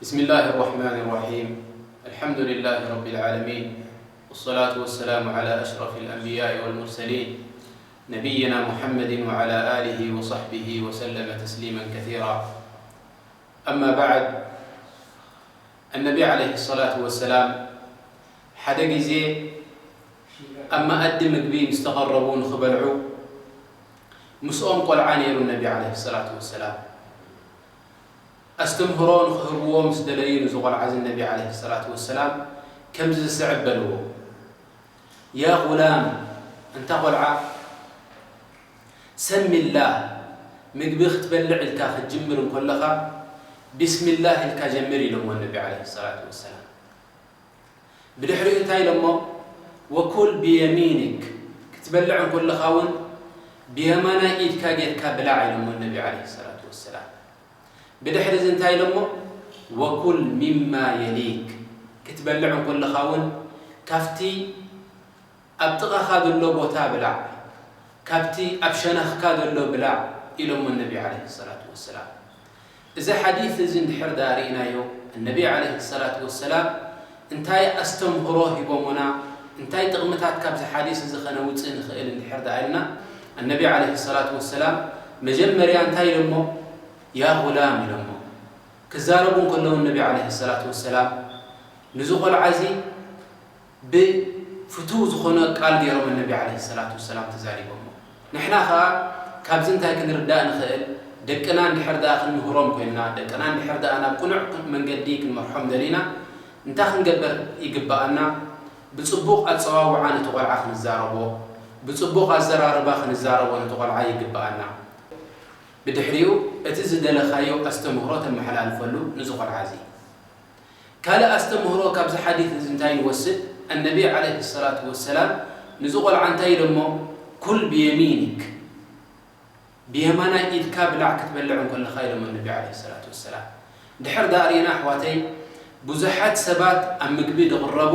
بسم الله الرحمن الرحيم. الحمد لله رب العالمين. والصلاة والسلام على أشرف الأنبياء والمرسلين، نبينا محمد وعلى آله وصحبه وسلم تسليما كثيرا. أما بعد، النبي عليه الصلاة والسلام ሓደ ግዜ ኣብ መኣዲ ምግቢ ምስ ተቐረቡ ንኽበልዑ ምስኦም ቆልዓ ነይሩ። ነቢ ዓለይሂ ሰላቱ ወሰላም ኣስተምህሮ ንኽህብዎ ምስ ደለዩ፣ ንዚ ቆልዓ እዚ ነቢ ዓለይሂ ሰላቱ ወሰላም ከምዚ ዝስዕብ በልዎ። ያ ጉላም፣ እንታ ቆልዓ፣ ሰሚላህ፣ ምግቢ ክትበልዕ ኢልካ ክትጅምር እንከለኻ ቢስሚላህ ኢልካ ጀምር ኢሎሞ ነቢ ዓለይሂ ሰላቱ ወሰላም። ብድሕሪኡ እንታይ ኢሎሞ? ወኩል ብየሚኒክ፣ ክትበልዕ እንከለኻ እውን ብየማናይ ኢድካ ጌርካ ብላዕ ኢሎሞ ነቢ ዓለይሂ ሰላቱ ወሰላም። ብድሕሪ እዚ እንታይ ኢሎሞ? ወኩል ሚማ የሊክ፣ ክትበልዕ እንከለኻ እውን ካብቲ ኣብ ጥቓኻ ዘሎ ቦታ ብላዕ፣ ካብቲ ኣብ ሸነኽካ ዘሎ ብላዕ ኢሎሞ ነቢ ዓለይሂ ሰላቱ ወሰላም። እዚ ሓዲስ እዚ እንድሕር ደኣ ርኢናዮ፣ እነቢ ዓለይሂ ሰላቱ ወሰላም እንታይ ኣስተምህሮ ሂቦሙና፣ እንታይ ጥቕምታት ካብዚ ሓዲስ እዚ ኸነውፅእ ንኽእል እንድሕር ደኣ ኢልና፣ እነቢ ዓለይሂ ሰላቱ ወሰላም መጀመርያ እንታይ ኢሎሞ? ያ ጉላም ኢሎሞ። ክዛረቡ እንከለዉ እነቢ ዓለይሂ ሰላቱ ወሰላም ንዚ ቆልዓ እዚ ብፍቱው ዝኾነ ቃል ገይሮም እነቢ ዓለይሂ ሰላቱ ወሰላም ተዛሪቦሞ። ንሕና ኸኣ ካብዚ እንታይ ክንርዳእ ንኽእል? ደቅና እንድሕር ደኣ ክንምህሮም ኮይንና፣ ደቅና እንድሕር ደኣ ናብ ቅኑዕ መንገዲ ክንመርሖም ደሊና፣ እንታይ ክንገብር ይግብኣና? ብጽቡቕ ኣጸዋውዓ ነቲ ቆልዓ ክንዛረቦ፣ ብጽቡቕ ኣዘራርባ ክንዛረቦ ነቲ ቆልዓ ይግብኣና። ብድሕሪኡ እቲ ዝደለኻዮ ኣስተምህሮ ተመሓላልፈሉ ንዚ ቆልዓ እዚ። ካልእ ኣስተምህሮ ካብዚ ሓዲስ እዚ እንታይ ንወስድ? ኣነቢ ዓለይሂ ሰላቱ ወሰላም ንዚ ቆልዓ እንታይ ኢሎሞ? ኩል ብየሚኒክ፣ ብየማናይ ኢድካ ብላዕ ክትበልዕ እንከለኻ ኢሎሞ ነቢ ዓለይሂ ሰላቱ ወሰላም። ድሕር ደኣ ርኢና ኣሕዋተይ፣ ብዙሓት ሰባት ኣብ ምግቢ ዝቕረቡ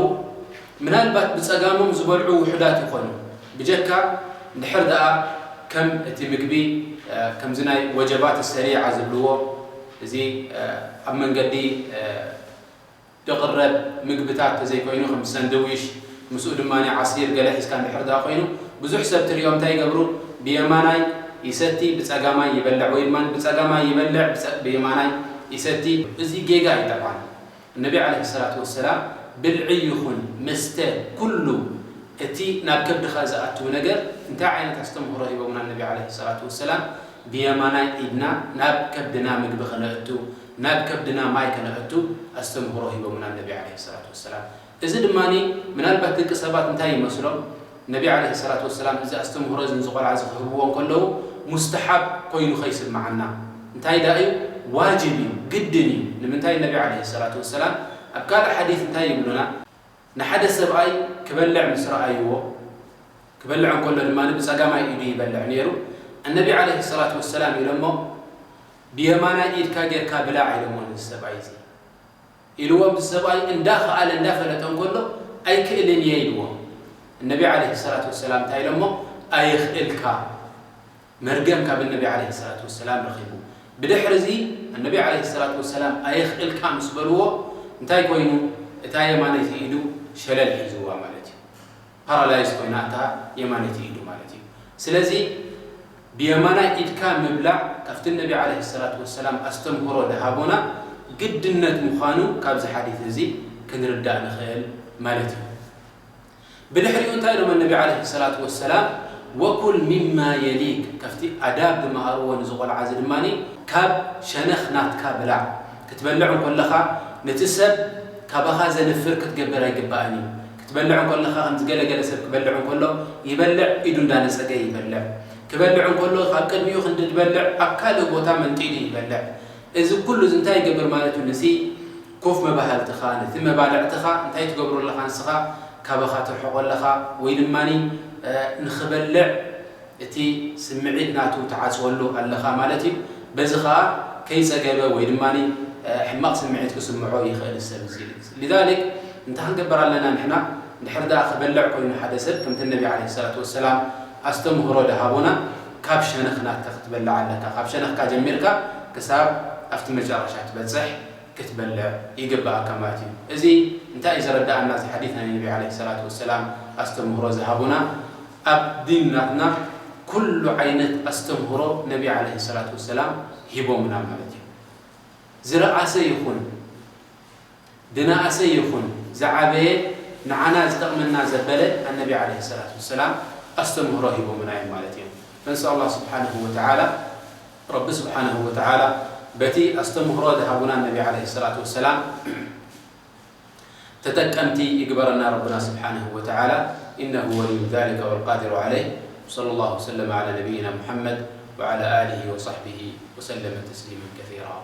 ምናልባት ብጸጋሞም ዝበልዑ ውሑዳት ይኾኑ። ብጀካ ድሕር ደኣ ከም እቲ ምግቢ፣ እ፣ ከምዚ ናይ ወጀባት ሰሪዓ ዝብልዎ፣ እዚ፣ እ፣ ኣብ መንገዲ፣ እ፣ ዝቕረብ ምግብታት ተዘይኮይኑ፣ ከም ሰንድዊሽ፣ ምስኡ ድማ ዓሲር ገለ ሒዝካ እንድሕር ደኣ ኮይኑ፣ ብዙሕ ሰብ ትሪኦ እንታይ ይገብሩ? ብየማናይ ይሰቲ፣ ብጸጋማይ ይበልዕ፣ ወይ ድማ ብጸጋማይ ይበልዕ፣ ብጸ-፣ ብየማናይ ይሰቲ። እዚ ጌጋ እዩ። ጠብዓን፣ እነቢ ዓለይሂ ሰላቱ ወሰላም ብልዒ ይኹን መስተ፣ ኩሉ እቲ ናብ ከብድኻ ዝኣትው ነገር እንታይ ዓይነት ኣስተምህሮ ሂቦምና እነቢ ዓለይሂ ሰላቱ ወሰላም? ብየማናይ ኢድና ናብ ከብድና ምግቢ ከነእቱ፣ ናብ ከብድና ማይ ከነእቱ ኣስተምህሮ ሂቦምና እነቢ ዓለይሂ ሰላቱ ወሰላም። እዚ ድማ ምናልባት ደቂ ሰባት እንታይ ይመስሎም? ነቢ ዓለይሂ ሰላቱ ወሰላም እዚ ኣስተምህሮ እዚ ንዚ ቆልዓ እዚ ክህብዎ እንከለዉ ሙስተሓብ ኮይኑ ከይስምዓና። እንታይ ደኣ እዩ? ዋጅብ እዩ፣ ግድን እዩ። ንምንታይ? ነቢ ዓለይሂ ሰላቱ ወሰላም ኣብ ካልእ ሓዲስ እንታይ ይብሉና? ንሓደ ሰብኣይ ክበልዕ ምስ ረኣይዎ፣ ክበልዕ እንከሎ ድማ ብጸጋማይ ኢዱ ይበልዕ ነይሩ። እነቢ ዓለይሂ ሰላቱ ወሰላም ኢሎሞ፣ ብየማናይ ኢድካ ጌርካ ብላዕ ኢሎሞ ነዚ ሰብኣይ እዚ። ኢልዎም፣ እዚ ሰብኣይ እንዳኸኣለ እንዳፈለጠ እንከሎ ኣይክእልን እየ ኢልዎም። እነቢ ዓለይሂ ሰላቱ ወሰላም እንታይ ኢሎሞ? ኣየኽእልካ። መርገም ካብ እነቢ ዓለይሂ ሰላቱ ወሰላም ረኺቡ። ብድሕሪ እዚ እነቢ ዓለይሂ ሰላቱ ወሰላም ኣየኽእልካ ምስ በልዎ እንታይ ኮይኑ? እታ የማነይቲ ኢዱ ሸለል ሒዝዋ ማለት እዩ። ፓራላይዝ ኮይና እታ የማነይቲ ኢዱ ማለት እዩ። ስለዚ ብየማናይ ኢድካ ምብላዕ ካብቲ እነቢ ዓለይሂ ሰላቱ ወሰላም ኣስተምህሮ ዝሃቦና ግድነት ምዃኑ ካብዚ ሓዲስ እዚ ክንርዳእ ንኽእል ማለት እዩ። ብድሕሪኡ እንታይ ኢሎም እነቢ ዓለይሂ ሰላቱ ወሰላም? ወኩል ሚማ የሊክ፣ ካብቲ ኣዳብ ዝመሃርዎ ንዚ ቆልዓ እዚ ድማ ካብ ሸነኽ ናትካ ብላዕ። ክትበልዕ እንከለኻ ነቲ ሰብ ካባኻ ዘንፍር ክትገብር ኣይግባእን እዩ። ክትበልዕ እንከለኻ ከምዚ ገለ ገለ ሰብ ክበልዕ እንከሎ ይበልዕ፣ ኢዱ እንዳነጸገ ይበልዕ። ክበልዕ እንከሎ ካብ ቅድሚኡ ክንዲ ዝበልዕ ኣብ ካልእ ቦታ መንጢሉ ይበልዕ። እዚ ኩሉ እዚ እንታይ ይገብር ማለት እዩ? ነዚ ኮፍ መባህልትኻ፣ ነቲ መባልዕትኻ እንታይ ትገብሮ ኣለኻ? ንስኻ ካባኻ ትርሕቆ ኣለኻ፣ ወይ ድማ ንኽበልዕ እቲ ስምዒት ናቱ ትዓጽወሉ ኣለኻ ማለት እዩ። በዚ ኸኣ ከይጸገበ ወይ ድማ ሕማቕ ስምዒት ክስምዖ ይኽእል ሰብ እዚ። ሊዛሊክ እንታይ ክንገብር ኣለና ንሕና? እንድሕር ደኣ ክበልዕ ኮይኑ ሓደ ሰብ፣ ከምቲ ነቢ ዓለይሂ ሰላቱ ወሰላም ኣስተምህሮ ደሃቦና፣ ካብ ሸነኽ ናትካ ክትበልዕ ኣለካ። ካብ ሸነኽካ ጀሚርካ ክሳብ ኣብቲ መጨረሻ ትበጽሕ። ክትበልዕ ይግብኣካ ማለት እዩ። እዚ እንታይ እዩ ዘረዳኣና? እዚ ሓዲት ናይ ነቢ ዓለይሂ ሰላቱ ወሰላም ኣስተምህሮ ዝሃቡና፣ ኣብ ዲን ናትና ኩሉ ዓይነት ኣስተምህሮ ነቢ ዓለይሂ ሰላቱ ወሰላም ሂቦምና ማለት እዩ። ዝረኣሰ ይኹን ዝነኣሰ ይኹን ዝዓበየ ንዓና ዝጠቕመና ዘበለ ኣነቢ ዓለይሂ ሰላቱ ወሰላም ኣስተምህሮ ሂቦምና እዮም ማለት እዮም። ነስኣል ኣላህ ስብሓነሁ ወተዓላ፣ ረቢ ስብሓነሁ ወተዓላ በቲ ኣስተምህሮ ዝሃቡና ኣነቢ ዓለይሂ ሰላቱ ወሰላም ተጠቀምቲ ይግበረና ረብና ስብሓነሁ ወተዓላ። إنه ولي ذلك والقادر عليه. وصلى الله وسلم على نبينا محمد وعلى آله وصحبه وسلم تسليما كثيرا.